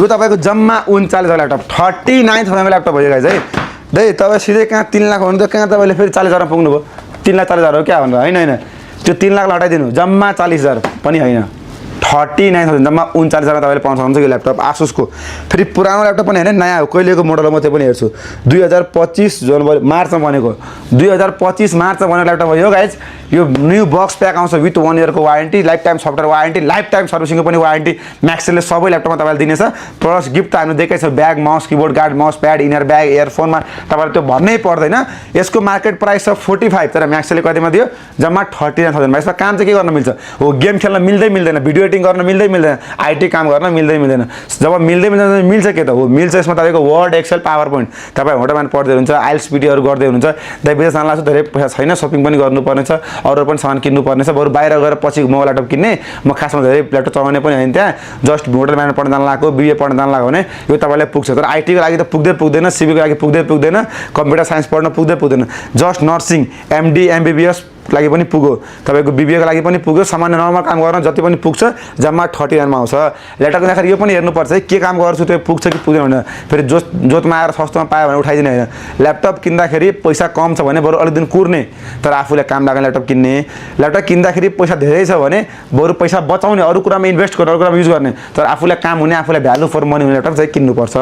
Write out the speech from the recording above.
यो तपाईँको जम्मा 39 ल्यापटप 39,000 को ल्यापटप भयो गाइज है दाइ तपाईँ सिधै कहाँ 3 लाख हुनु त कहाँ तपाईँले फेरि 40,000 पुग्नुभयो 3,40,000 हो क्या भनेर होइन त्यो 3 लाख हटाइदिनु जम्मा 40,000 पनि होइन 39,000 जम्मा 39,000 तपाईँले पाउन सक्नुहुन्छ यो ल्यापटप आसुसको फेरि पुरानो ल्यापटप पनि होइन नयाँ हो कहिलेको मोडल हो म त्यो पनि हेर्छु 2025 जनवरी मार्चमा बनेको 2025 मार्चमा बनेको ल्यापटप हो यो गाइज यो न्यू बक्स प्याक आउँछ विथ 1 इयरको warranty lifetime software warranty lifetime सर्भिसिङको पनि वारेन्टी म्याक्सले सबै ल्यापटपमा तपाईँले दिनेछ प्लस गिफ्ट त हामीले दिएकै छ bag mouse keyboard guard mouse pad inner bag इयरफोनमा तपाईँले त्यो भन्नै पर्दैन यसको मार्केट प्राइस छ 45 तर म्याक्सले कतिमा दियो जम्मा 39,000 यसमा काम चाहिँ के गर्न मिल्छ हो गेम खेल्न मिल्दैन भिडियो एडिटिङ गर्न मिल्दैन आइटी काम गर्न मिल्दैन जब मिल्दैन मिल्छ के त हो मिल्छ यसमा तपाईँको वर्ड एक्सेल पावर पोइन्ट तपाईँ होटलमा पढ्दै हुनुहुन्छ आइल्स पिटीहरू गर्दै हुनुहुन्छ दाइ विदेश जान लाग्छ धेरै पैसा छैन सपिङ पनि गर्नुपर्ने छ अरू पनि सामान किन्नुपर्ने छ बरु बाहिर गएर पछि मोबाइल ल्यापटप किन्ने म खासमा धेरै ल्यापटप चलाउने पनि होइन त्यहाँ जस्ट होटल म्यानेजमेन्ट पढ्न जान लागेको बिए पढ्न जान लाग्यो भने यो तपाईँलाई पुग्छ तर आइटीको लागि त पुग्दैन सिभीको लागि पुग्दैन कम्प्युटर साइन्स पढ्न पुग्दैन जस्ट नर्सिङ एमडी एमबीबीएस लागि पनि पुग्यो तपाईँको बिबिएको लागि पनि पुग्यो सामान्य नर्मल काम गर्न जति पनि पुग्छ जम्मा 39 मा आउँछ ल्यापटप किन्दाखेरि यो पनि हेर्नुपर्छ है के काम गर्छु त्यो पुग्छ कि पुग्दैन भनेर फेरि जोतमा आएर सस्तोमा पायो भने उठाइदिने होइन ल्यापटप किन्दाखेरि पैसा कम छ भने बरु अलिक दिन कुर्ने तर आफूले काम लाग्ने ल्यापटप किन्ने ल्यापटप किन्दाखेरि पैसा धेरै छ भने बरु पैसा बचाउने अरू कुरामा इन्भेस्ट गर्ने अरू कुरामा युज गर्ने तर आफूलाई काम हुने आफूलाई भ्यालु फर मनी हुने ल्यापटप चाहिँ किन्नुपर्छ